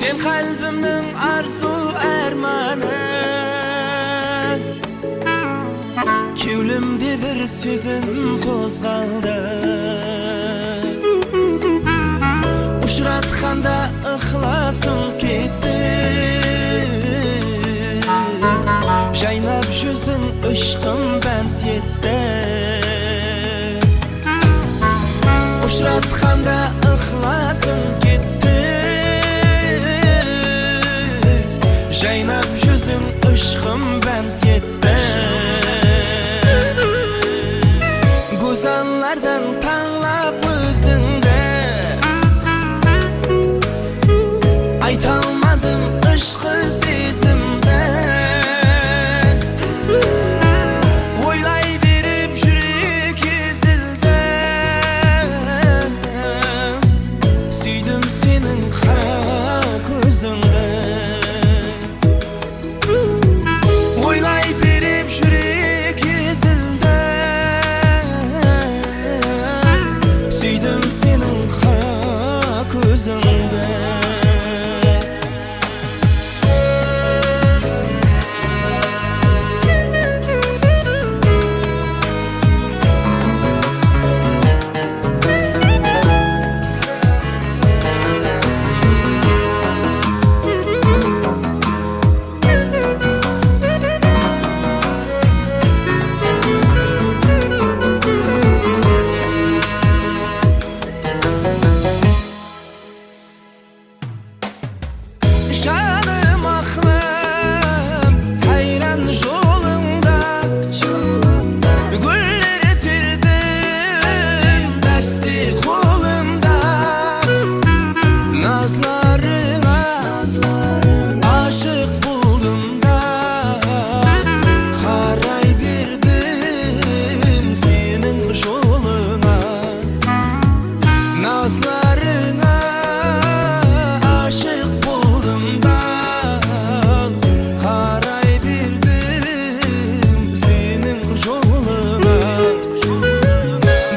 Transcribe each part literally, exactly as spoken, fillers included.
Men qálbimniń arzıw ármanı, kewlimde bir sezim qozǵaldı. Ushıratqanda ıqlasım ketti, jaynap júziń, ıshqım bánt etti. Ushıratqanda ıqlasım ketti, jaynap júziń, ıshqım bánt etti. Gózzallardan tańlap ózińdi, aytalmadım ıshqı sezimdi. Oylay berip júrek ezildi. Súydim seniń qara kózińdi. Oylay berip júrek ezildi. Súydim seniń qara kózińdi. Janım aqlım hayran jolıńda, jolında. Gúller terdim dáste qolımda. Nazlarıńa, nazlarıńa ashıq boldım da, qaray berdim seniń jolıńa. Nazlarıńa ashıq boldım da, qaray berdim seniń jolıńa.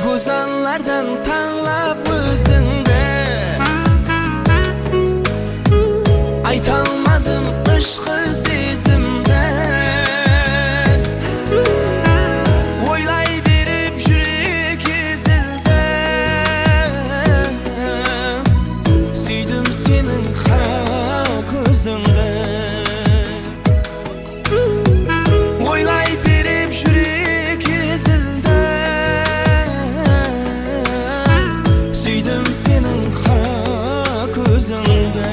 Gózzallardan tańlap ózińdi, aytalmadım ıshqı sezimdi. Oylay berip júrek ezildi. Súydim seniń qara kózińdi. Oylay berip júrek ezildi. Súydim seniń qara kózińdi.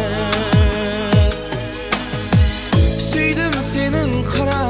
Súydim seniń qara